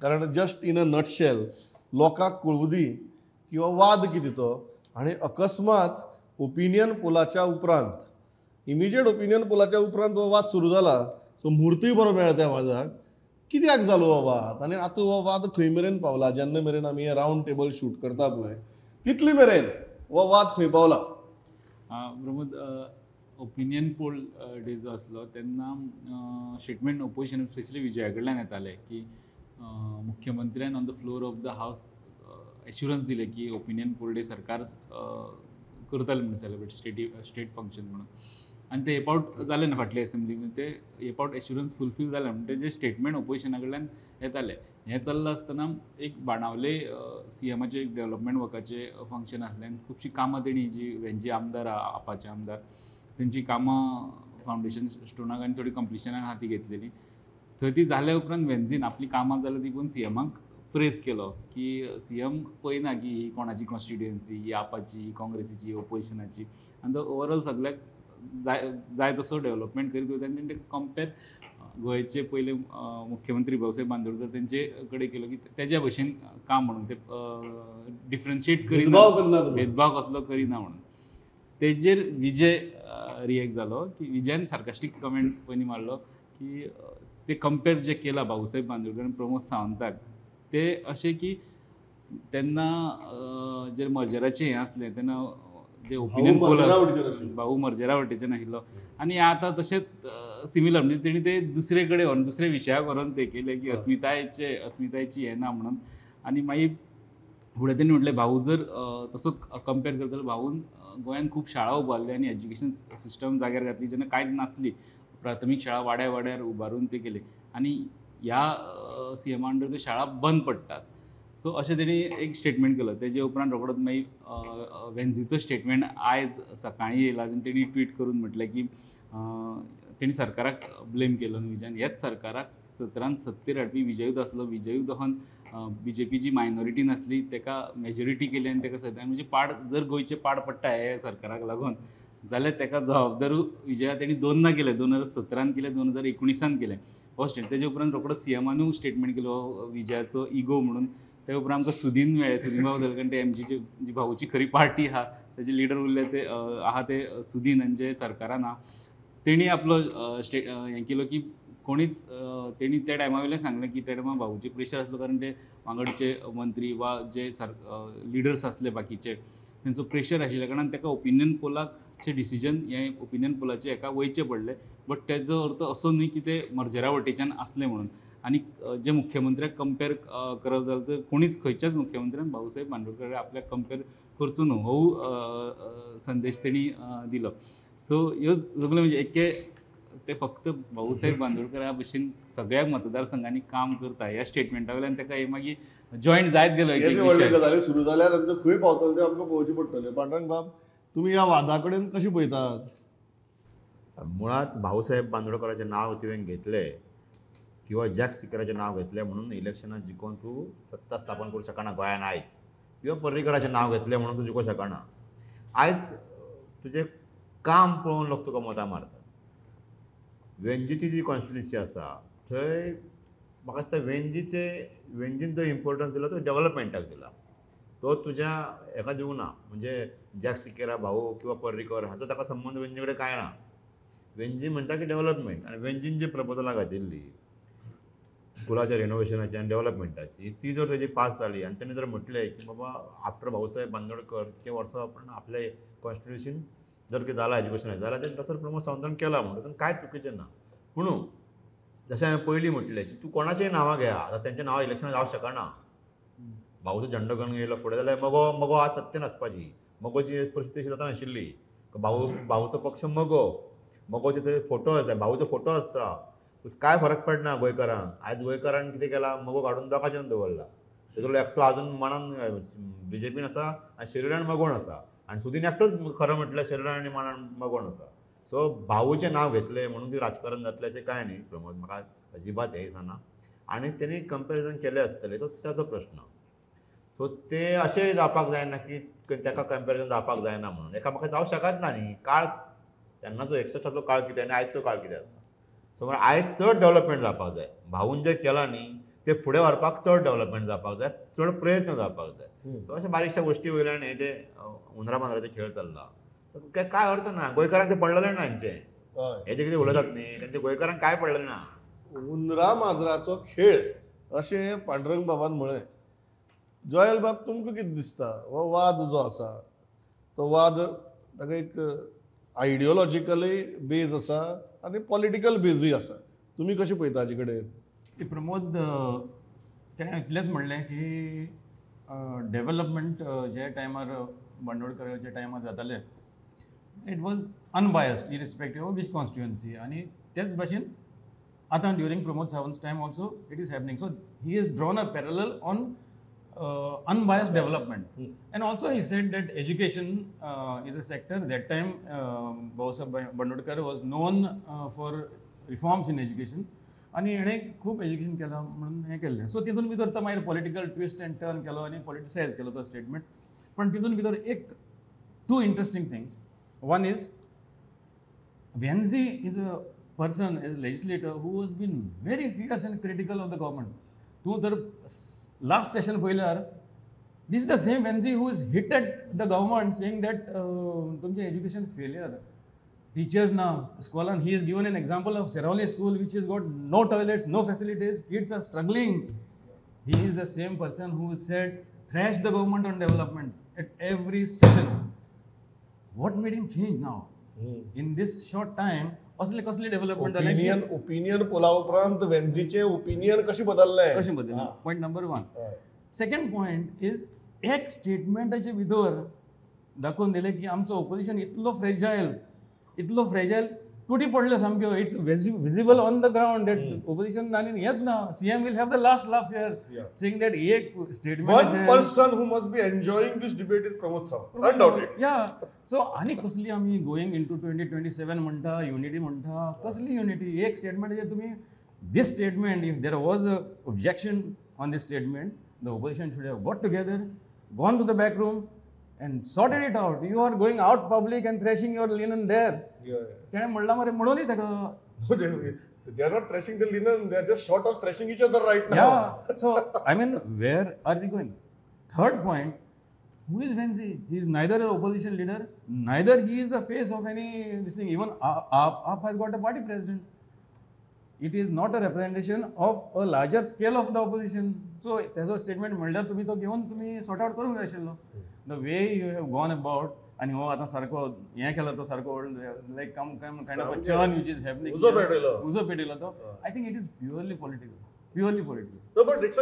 कारण just in a nutshell लोकांक कळूं दी किंवा वाद कितें तो. आनी अकस्मात ओपिनियन पोलाच्या उपरांत, इमिजिएट ओपिनियन पोलाच्या उपरांत हो वाद सुरू जाला. सो म्हुर्तूय बरो मेळ्ळा त्या वादाक. कित्याक जालो हो वाद आनी आतां हो वाद खंय मेरेन पावला? जेन्ना मेरेन आमी हें रावंड टेबल शूट करता पळय तितले मेरेन हो वाद खंय पावला? प्रमोद, ओपिनियन पोल डे जो आसलो तेन्ना स्टेटमेंट ओपोजिशन स्पेशली विजया कडल्यान येताले की मुख्यमंत्र्यान on the floor of the house assurance दिलें की ओपिनियन पोल डे सरकार करताले म्हणून सेलिब्रेट स्टेट फंक्शन म्हणून. आनी ते हे पावट जालें ना फाटले एसेंब्ली, ते हे पावट एश्युरन्स फुलफील जालें म्हणून ते जे स्टेटमेंट ओपोजिशना कडल्यान येताले. हें चल्लां आसतना एक बाणावले सीएमाचें एक डेवलपमेंट वर्काचें फंक्शन आसलें आनी खुबशीं कामां तेणी जी वेंजी आमदार आपाचे आमदार तेंची कामां फावंडेशन स्टोनाक आनी थोडी कंप्लिशनाक आहा ती घेतलेली. थंय ती जाल्या उपरांत वेंझीन आपली कामां जाल्यार ती पळोवन सीएमाक प्रेज केलो की सीएम पळयना की ही कोणाची कॉन्स्टिट्युएन्सी, ही आपाची, ही काँग्रेसीची, ओपोजिशनाची, आनी तो ओवरऑल सगळ्याक जाय जाय तसो डेवलपमेंट करीत वयता. आनी तेणें कंपेर गोंयचे पयले मुख्यमंत्री भाऊसाहेब बांदोडकर तेंचे कडेन केलो की तेज्या भशेन काम म्हणून ते डिफरन्शिएट करिना, भेदभाव कसलो करिना म्हणून. तेजेर विजय रिएक्ट जालो की विजयान सार्कास्टीक कमेंट पयलीं मारलो की ते कंपेर जे केला भाऊसाहेब बांदोडकर आनी प्रमोद सावंताक ते अशें की तेन्ना जे मर्जराचें हें आसलें तेन्ना जे ओपिनियन पोल भाऊ मर्जरा वटेच्यान आशिल्लो आनी आतां तशेंच सिमिलर म्हणजे तेणी ते दुसरे कडेन व्हरून दुसऱ्या विशयाक व्हरून ते केलें की अस्मितायेची अस्मितायेची हें ना म्हणून. आनी मागीर फुडें तेणी म्हटलें भाऊ जर तसोच कंपेर करतलो भाऊन गोंयांत खूब शाळा उबारल्यो आनी एज्युकेशन सिस्टम जाग्यार घातली जेन्ना कांयच नासली, प्राथमीक शाळा वाड्या वाड्यार उबारून ते केले आनी ह्या सीएमा अंडर त्यो शाळा बंद पडटात. सो अशें तेणी एक स्टेटमेंट केलो. तेजे उपरांत रोखडोच मागीर वेंझीचो स्टेटमेंट आयज सकाळीं येयला आनी तेणी ट्वीट करून म्हटलें की तेणी सरकाराक ब्लेम केलो न्हू विजयान, ह्याच सरकाराक 17 सत्तेर हाडपी विजयूच आसलो. विजयू दहन बीजेपीची मायनॉरिटी नासली तेका मेजॉरिटी केली आनी तेका सद्या म्हणजे पाड जर गोंयचें पाड पडटा हे सरकाराक लागून जाल्यार तेका जबाबदार विजया तेणी दोनदा केलें, 2017 केलें, 2019 केलें हो स्टेट. तेजे उपरांत रोखडो सीएमानूय स्टेटमेंट केलो विजयाचो इगो म्हणून. ते उपरांत आमकां सुदीन मेळ्ळे, सुदीन बाबू जाले कारण ते एमजीची जी भाऊची खरी पार्टी आहा तेजे लिडर उरले ते आहा ते सुदीन आनी जे सरकारान आहा तेणी आपलो स्टेट हें केलो की कोणीच तेणी त्या टायमा वयल्यान सांगलें की त्या टायमार भाऊचे प्रेशर आसलो कारण ते वांगडचे मंत्री वा जे लिडर्स आसले बाकीचे तेंचो प्रेशर आशिल्ल्या कारणान ताका ओपिनियन पोलाचे डिसिजन हें ओपिनियन पोलाचें हेका वयचें पडलें. बट तेजो अर्थ असो न्हय की ते मर्जरा वटेच्यान आसले म्हणून. आनी जे मुख्यमंत्र्याक कंपेर करप जाल्यार तर कोणीच खंयच्याच मुख्यमंत्र्यान भाऊसाहेब बांदोडकर आपल्याक कंपेर करचो न्हू हो संदेश तेणी दिलो. सो ह्यो सगल्यो म्हणजे एके ते फक्त भाऊसाहेब बांदोडकरा भशेन सगळ्या मतदारसंघांनी काम करता ह्या स्टेटमेंटा वयल्यान ताका हे मागीर जॉयंट जायत गेलो. व्हडली गजाली सुरू जाल्यार तांकां खंय पावतले ते आमकां पळोवचें पडटलें. पांडुरंग बाब, तुमी ह्या वादा कडेन कशें पळयतात? मुळांत भाऊसाहेब बांदोडकराचें नांव तुवें घेतलें किंवा जॅक सिकेराचें नांव घेतलें म्हणून इलेक्शनां जिखोवन तूं सत्ता स्थापन करूं शकना गोंयान आयज, किंवा पर्रीकराचें नांव घेतलें म्हणून तूं जिखोवंक शकना. आयज तुजें काम पळोवन लोक तुका मतां मारतात. वेंजीची जी कॉन्स्टिट्युन्सी आसा थंय म्हाका दिसता वेंजीन जो इम्पोर्टन्स दिला तो डेवलपमेंटाक दिला, तो तुज्या हेका दिवंक ना. म्हणजे जॅक सिकेरा भाऊ किंवा पर्रीकर हाचो ताका संबंद वेंजी कडेन कांय ना. वेंजी म्हणटा की डेवलपमेंट, आनी वेंजीन जी प्रपोजलां घातिल्ली स्कुलाच्या रिनोवेशनाची आनी डेवलपमेंटाची ती जर तेजी पास जाली आनी तेणी जर म्हटलें की बाबा आफ्टर भाऊसाहेब बांदोडकर ते वर्सा आपण आपल्या कॉन्स्टिट्युशन जर कितें जालां एज्युकेशनाचें जाल्यार तें डॉक्टर प्रमोद सावंतान केलां म्हणून तातूंत कांय चुकीचें ना. पूण जशें हांवें पयलीं म्हटलें की तूं कोणाचेय नांवां घेया, आतां तेंच्या नांवां इलेक्शनां जावंक शकना. भाऊचो झेंडो घेवन येयलो फुडें जाल्यार मगो मगो आज सत्तेन आसपाची, मगोची परिस्थिती अशी जाता नाशिल्ली. भाऊचो पक्ष मगो, मगोचे थंय फोटो आसता, भाऊचो फोटो आसता, कांय फरक पडना गोंयकारांक. आयज गोंयकारान कितें केलां, मगो काडून दोकाचेर दवरला. तेतूंतलो एकटो आजून मनान बीजेपीन आसा आनी शरिरान मगोन आसा, आनी सुदीन एकटोच खरो म्हटल्यार शरिरान आनी मनान मगोन आसा. सो भाऊचें नांव घेतलें म्हणून कितें राजकारण जातलें अशें कांय न्ही प्रमोद, म्हाका अजिबात हें दिसना. आनी तेणी कंपेरिजन केलें आसतलें तो ताचो प्रश्न. सो ते अशें जावपाक जायना की ताका कंपेरिजन जावपाक जायना म्हणून एकामेका जावंक शकत ना न्ही. काळ तेन्नाचो 61 काळ कितें आनी आयचो काळ कितें आसा. सो म्हळ्यार आयज चड डेवलपमेंट जावपाक जाय. भाऊन जें केलां न्ही ते फुडें व्हरपाक चड डेव्हलपमेंट जावपाक जाय, चड प्रयत्न जावपाक जाय. सो अशा बारीकशा गोश्टी वयल्यान हे जे हुंदरा मांजराचे खेळ चल्ला काय अर्थ ना. गोंयकारांक ते पडलेलें ना हेंचें, हे जे कितें उलयतात न्ही तेंचे गोंयकारांक काय पडलेलें ना. हुंदरा माजराचो खेळ अशें पांडुरंग बाबान म्हळें. जोयल बाब, तुमकां कितें दिसता हो वाद जो आसा तो वाद ताका एक आयडियोलॉजिकलय बेज आसा आनी पॉलिटिकल बेजूय आसा, तुमी कशें पळयता हाजे कडेन? प्रमोद तेणें इतलेंच म्हणलें की डेवलपमेंट जे टायमार बांदोडकराच्या टायमार जातालें it was unbiased irrespective of which constituency, आनी तेच भाशेन आतां during Pramod Sawant's time also it is happening. So he is drawn a parallel on unbiased development. And also he said that education is a sector. That time Bhausaheb Bandodkar was known for reforms in education आनी हेणें खूब education केलां म्हणून हें केल्लें. So तितून भितर तो मागीर पॉलिटिकल ट्विस्ट एंड टर्न केलो आनी पॉलिटिसायज केलो तो स्टेटमेंट. पण तितून भितर एक two interesting things. One is Venzy is a person, a legislator who has been very fierce and critical of the government. तूं तर लास्ट सेशन पळयल्यार this is the same Venzy who is hit at the government saying that तुमचें education failure, teachers ना स्कॉलान. He is given an example of Seraulim school which is got no toilets, no facilities, kids are struggling. He is the same person who said thrash the government on development at every session. What made him change now in this short time? असले कसले development जालें? Opinion पोला उपरांत वेन्झीचें opinion कशें बदललें? कशें बदललें? Point number one. Second point is एक स्टेटमेंटाचे भितर दाखोवन दिलें की आमचो ओपोजिशन इतलो फ्रेजायल, इतलो फ्रेजायल तुटी पडल्यो सामक्यो. It's visible on the ground that opposition आनी हेंच ना. CM will have the last laugh here saying that एक statement. One person who must be enjoying this debate is Pramod Sawant, undoubtedly. Yeah. So आनी कसली आमी going into 2027 म्हणटा, unity म्हणटा, कसली युनिटी? एक स्टेटमेंटाचेर तुमी this statement, if there was a objection on this statement, the opposition should have got together, gone to the back room and sorted it out. You are going out public and thrashing your linen there. तेणें म्हणलां मरे म्हणूनय ताका. They are not thrashing the linen, they are just short of thrashing each other right now. Yeah. So, I mean, where are we going? Third point, who is Venzy? He is neither an opposition leader, neither he is the face of any this thing. Even AAP has got a party president. It is not a representation of a larger scale of the opposition. So, तेजो statement म्हणल्यार तुमी तो घेवन तुमी sort out करूंक जाय आशिल्लो. The way you have gone about, आनी हो आतां सारको हें केला तो सारको like kind of a churn which is happening. उजो पेटयलो. उजो पेटयलो तो. I think it is purely political. Purely political. No, but it's